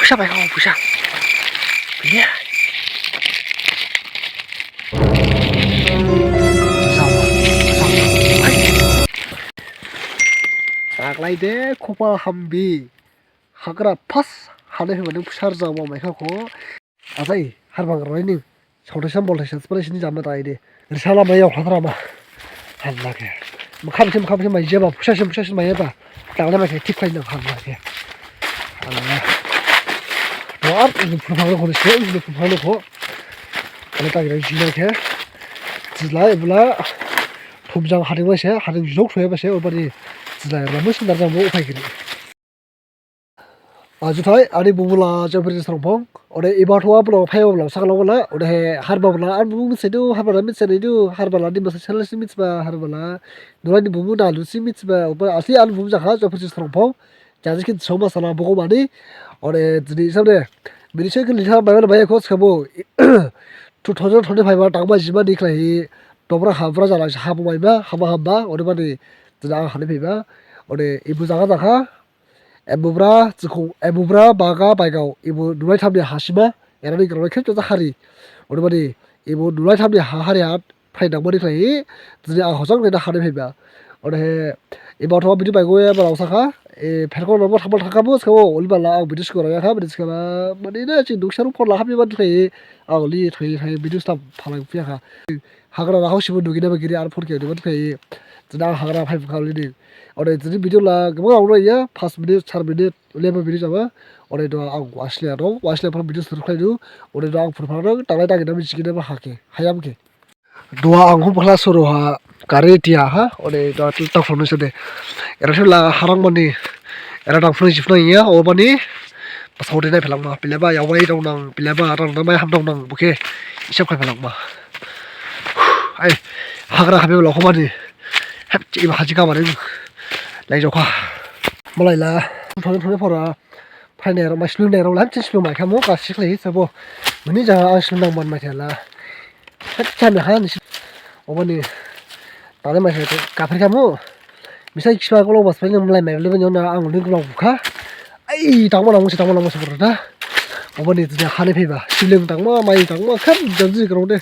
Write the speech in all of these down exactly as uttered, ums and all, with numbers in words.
Phusa bai kha, phusa. Iya. Saklai de, khopal hambi. Hagra pas, hane hema nung phusa rjaba mai kha kho. Ajai, harbang roi ning. Saothai sam bolthai sa, spray sini jama tai de. Risala mai yau khatra ma. Hamla khe. Makham sim, makham sim mai jaba, phusa sim, phusa sim mai yaba. Tangna mai khe thik khlai nang hamla khe. Hamla. War, ini phun phang lo kho, ini phun phang lo kho. Ani tagi rai jina khe. Jilai bula. Thumjang haring mai se, haring jok thoya ba se, obani. Jilai ramu sundar jang bo uphai giri. Ajuthai, ani bumu la Japhri Srongphong. Ode iba thwa bla phaiba bla sakla bla. Ode he harba bla, ani bumu mitsedu, harba la mitsedu, harba la ni masa channel si mitba, harba la. Nurani bumu na lu si mitba, oba asli ani bumu jakha Japhri Srongphong. Jaji kin soma sala bugo mani. Ode jini samne. Bini se kin litha bai bla bai ko skabo. Two thousand twenty-five ba tangba jima ni khlai. Dobra habra jala habu bai ba, haba haba. Ode mani. Jina ang hane phaiba. Ode ibu jaga jakha. Ebubra, jikhong, ebubra, baga, baigao, ibu nulai thamni hasima, erani grao khe jaja hari. Odebani, ibu nulai thamni ha hari hat, phai nangmani khlai, jini ang hojang nena hane phaiba. Odehe, ibu thoma bidi baigo ya, barao sakha, e, pherko nangma thamal thangkhamu, skabo, oliba la ang bidi skora ya kha, bidi skora, mani na, jing duksaru phon la hapni mani khlai, ang li, thai, thai, bidi stam phalang phiyakha. Hagra raho sibo dugina ba giri ar phone khe dugina khlai. Jina hagra phai bukha lini. Ode jini video la gabang rao ya, five minute, four minute, leba video jaba. Ode do ang wasle do, wasle phone video sur khlai du. Ode do ang phone phone tanglai tangi dami jikina ba hake, hayam khe. Do ang hum khla suru ha, kari tia ha, ode do ta phone se de. Era la harang mani, era dang phone jifna ya, obani. Pasao de nai phelangma, pileba yawai dong nang, pileba rang nang mai ham dong nang, bukhe isap khai phelangma. Ai, hagra habi bela khomani. Hep, chi iba haji ka baring. Lai jokha. Malai la, thone thone phora. Phai ne rong mai slu ne rong la, hep chi slu mai khamo, ka sikle hi sabo. Mani ja ang slu nang ban mai thela. Hep cham ya kha nisi. Obani. Tale mai se kaphri khamu. Misai kisma kolo bas phai nang malai mai le ban yona ang ling kolo bukha. Ai, tangma nang musi, tangma nang musi bro da. Obani jini hane phaiba. Siling tangma, mai tangma, kham janji karo de.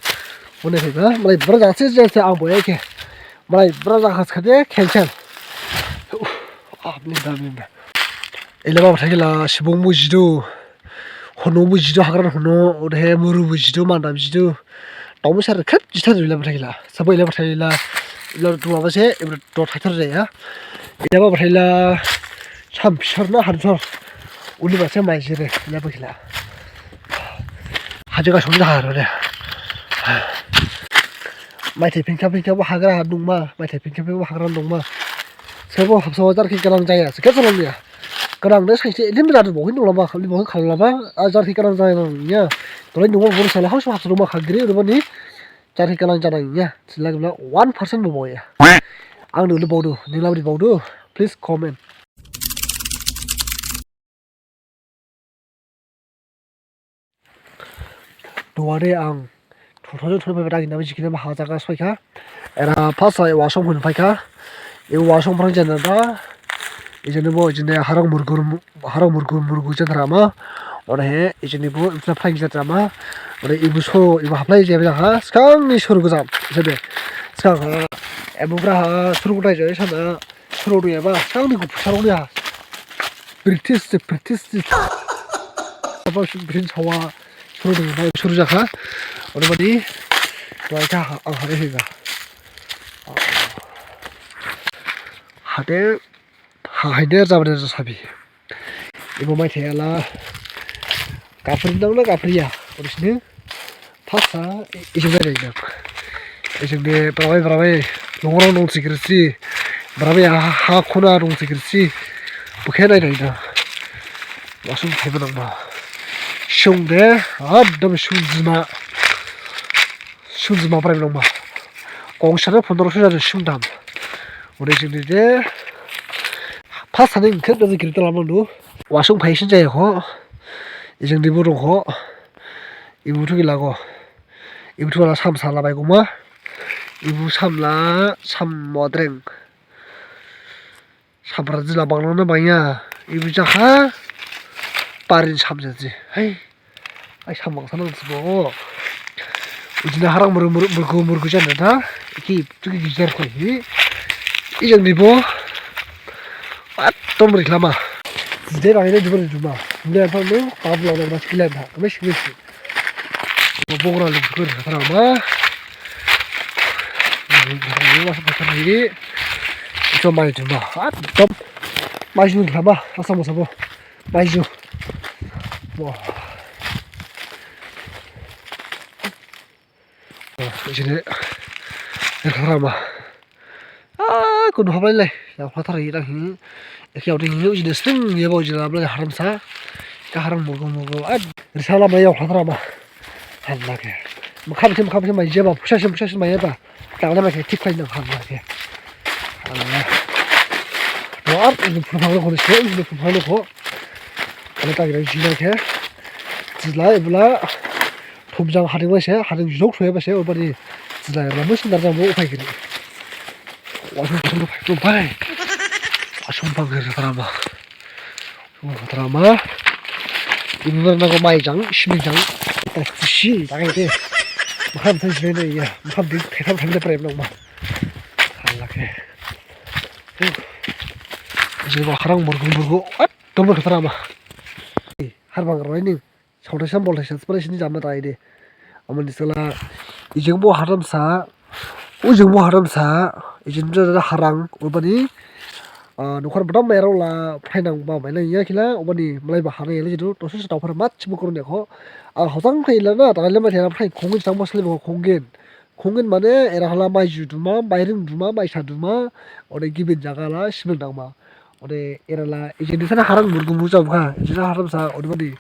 One phaiba. Malai bra jase jase ang boy khe. Malai bra jakhas khade cancel. Ah, blim da, blim da. Eleba bathai la sibung mu jidu. Hono bu jidu, hagra hono, odehe muru bu jidu, manda bu jidu. Daomu sar khep jithar ila bathai la. Sabo ila bathai la. Ila dua base, ibra dua thaithar jaya. Ila bathai la. Sam sar na han sar. Uli base mai jire, ila bathai la. Hajaga sum jahar ode. Mai thai pingkha pingkha bo hagra ha dungma, mai thai pingkha pingkha bo hagra dungma. Sabo hapsa jar ki kalang jaya, se kalang ya. Kalang de saise ilim da bo hin dungla ba, khali bo khala ba, a jar ki kalang jaya nang ya. Tolai nungma bo sala hausa hapsa dungma khagri, odebani jar ki kalang jaya nang ya. Sila gabla one percent bo bo ya. Ang nulu bodu, nila bri bodu. Please comment. Duha de ang two thousand twenty-five dagina jikina ba hajaga soikha. Era first ai wasong hun phaikha. E wasong phrang jana da. Ijini bo ijini harang murgur mu-, harang murgur murgur jana rama. Ode he ijini bo imsla phrang jana rama. Ode ibu so ibu haplai jaya jakha. Skang ni sur gujam. Ijini. Skang ha. Ebu bra ha sur gudai jaya sana. Suru duyaba, sang ni gupu sarung ya. British se, British se. Apa British hawa suru duyaba, suru jakha. Odebani, duha kha ang hare higa. Hade, ha haide jabade sabi. Ibo mai thela. Kapri dong na kapri ya. Odisini. Phasa, ijing jai dong. Ijing de brabai brabai, longrong dong sikirsi. Brabai ha, ha khuna dong sikirsi. Bukhe nai dong. Wasung phaiba nangma. Sung de, ekdom sung jima. Sung jima brai nangma. Kong sana pondro so jadu sung dam. Ode jing de. Phasa ning khe dong sikirta lamang du. Wasung phaisin jai ho. Ijing de burung ho. Ibu thu gila go. Ibu thu la sam sala bai guma. Ibu sam la sam modreng. Sabra jila bangla na bangya. Ibu jakha. Parin samjasi. Hai. Ai samang sanang sibo. Ujina harang mur-, mur-, murgu murgu jana da. Iki tuki gijar koi hi. Ijang nibo. Atom ri lama. Jide bang ini jubur juma. Ini apa ni? Pablo na mas kilan da. Mes mes. Bogra lu kur harama. Ini mas mas ini. Itu mai juma. Atom. Mai juma lama. Asam asam. Maiju. Wah. Wah, ijine. Erkharama. Ah, kun habai lai. Ya, phathar hi dang hi. Ek yaw ding hi, ijine sting, ye bau jine, ablai haram sa. Ka haram murgu murgu. Ah, risala mai yaw phatharama. Hanna ke. Makham se, makham se mai jeba, phusa se, phusa se mai jeba. Tangna mai ke thik khlai nang hanna ke. Allah. Wah, ini phun phang lo ko, ini phun phang lo ko. Ani tagi nang jina ke. Jilai bula. Thumjang hading mai se, hading jok thoi ba se, obani. Jilai ramu sundar jang bo upai gini. Wah, thum thum thum pai. Wah, sumpah gini, parama. Drama. Ini mana ko mai jang, sini jang. Eh, si, jang ini. Makan saya sini ya. Makan di, kita makan di prem dong, ma. Alah ke. Jadi gua harang murgu murgu. At, double drama. Harbang roi ni. Saudai sam bolai sa, sebenarnya sini jama tai de. Aman di sela. Ijing bo haram sa. Ujung bo haram sa, ijin da harang, ubani, ah, nukhar badam mai rao la, phai nang ba mai nang ya kila, ubani, malai ba harang ya le jidu, tosu sa tau phar mat, chibu kurun ya kho. Ah, hosang phai la na, tanggal lima tiara phai, khongin sang bos le ba khongin. Khongin mane, era hala mai ju duma, mai ring duma, mai sa duma, ode gibin jaga la, sibin dang ma. Ode era la, ijin di sana harang murgu murgu jam kha, ijin haram sa, ode bani.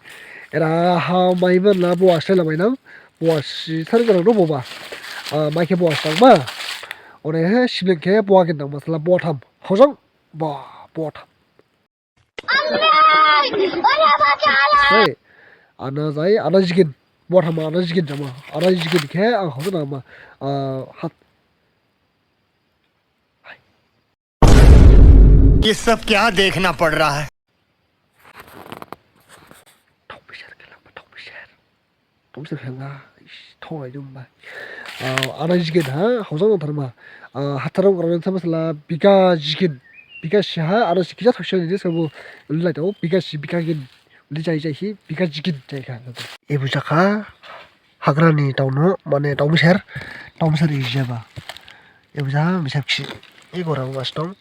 Era ha mai ban la, bo asle la mai nang. Bua si thar garang no boba. Ah, mai khe bua si dangma. Ode he sibling khe bua gin dangma sala bua tham. Hojang ba bua tham. Hey, ana jai, ana jigin. Bua tham ana jigin jama. Ana jigin khe ang hojang dangma. Ah, hat. ये सब क्या देखना पड़ रहा है? Thok bisar khe langba, thok bisar. Thok bisar khe langba, ish, thok ai dum ba. Ah, ana jigin ha, hojang nang tharma. Ah, hatharong rang sama sala bika jigin. Bika si ha, ana si kisa thok si ni sabo ulai tau, bika si, bika gin. Uli jai jai hi, bika jigin jai kha. Ebu jakha, hagra ni tau no, mane tau misar, tau misar ijaba. Ebu jakha misar kisi. Ego rang mas dong.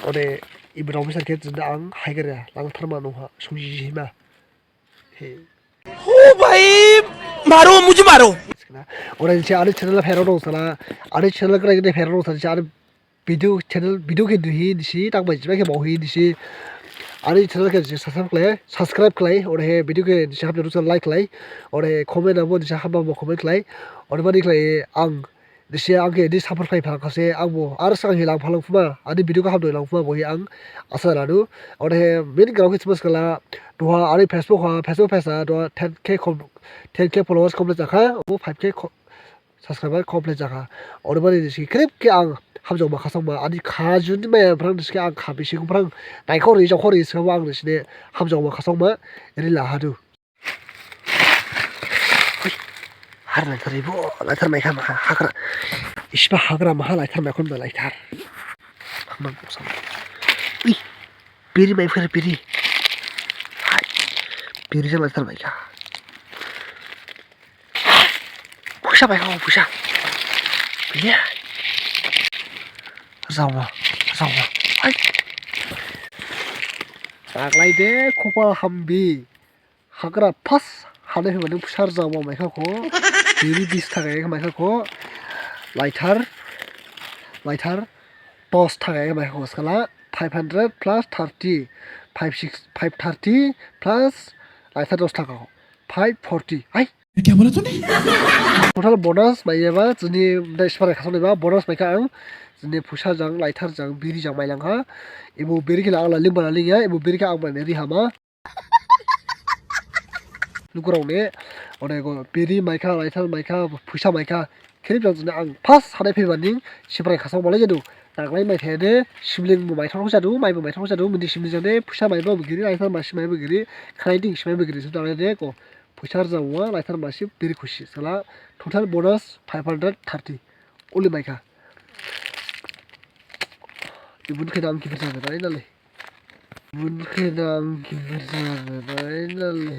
Ode, ibu tau misar khe jinda ang, hai gara, lang tharma no ha, sungji ji ma. He. ओ भाई, मारो, मुझे मारो। Ode, si ani channel phero dong sala, ani channel kena kena phero dong sala, si ani video channel, video khe nuhi nisi, tang bai jiba khe baohi nisi. Ani channel khe nisi subscribe khlai, subscribe khlai, ode he video khe nisi hamjao nisi like khlai, ode he comment abo nisi hamba bo comment khlai, ode bani khlai ang nisi ang khe nisi support khlai phalangkhase, ang bo ar sang hi lang phalangphuma, ani video khe hamjao langphuma bo hi ang asa ladu. Ode he main grao khe chuma skala, duha ani Facebook ha, Facebook page ha, duha ten K kom, ten K followers complete jakha, abo five K ko-, subscriber complete jakha. Odebani nisi khrip khe ang hamjaoma khasaoma, ani khajuni maya phrang nisi khe ang kha bising phrang naikhor ri jakhor ri sabo ang nisi ne hamjaoma khasaoma rila hadu. Hui, har laithar ibo, laithar maikha maha, hagra. Isiba hagra maha laithar maikhon ba laithar. Hamang kusam. Ui, biri maipher biri. Hai, biri jang laithar maikha. Phuisa bai kha, phuisa. Iya. Jawa, jawa. Ai. Saklai de, khopal hambi. Hagra pas, hane hima nung phuisa jawa mai kha kho. Biri bis taka mai kha kho. Laithar, laithar, dos taka mai kha kho. Skala five hundred plus thirty, five six, five thirty plus laithar dos taka kho. Five forty. Ai. ये क्या बोला तूने? Total bonus maiyaba, jini dai sipara khasong naiba, bonus maikha ang, jini phuisa jang, laithar jang, biri jang mailangkha. Ibu biri khe la ang la lingba la lingya, ibu biri khe ang mane rihama. Lugurao ne, ode go biri maikha, laithar maikha, phuisa maikha, khrip jang jini ang pas hanai phaiba ning, sipara khasong malai jadu. Daglai maithai de sibling bo maithai jadu, maibo maithai jadu, midi sibling jang de phuisa maiba bo giri, laithar masi maiba giri, khnai ding si maiba giri, so daglai de ko phuisa rja wa, laithar masi biri khusi, sala total bonus five hundred thirty. Uli maikha. Ibun khe dam kibir jang de nai nale. Ibun khe dam kibir jang de nai nale.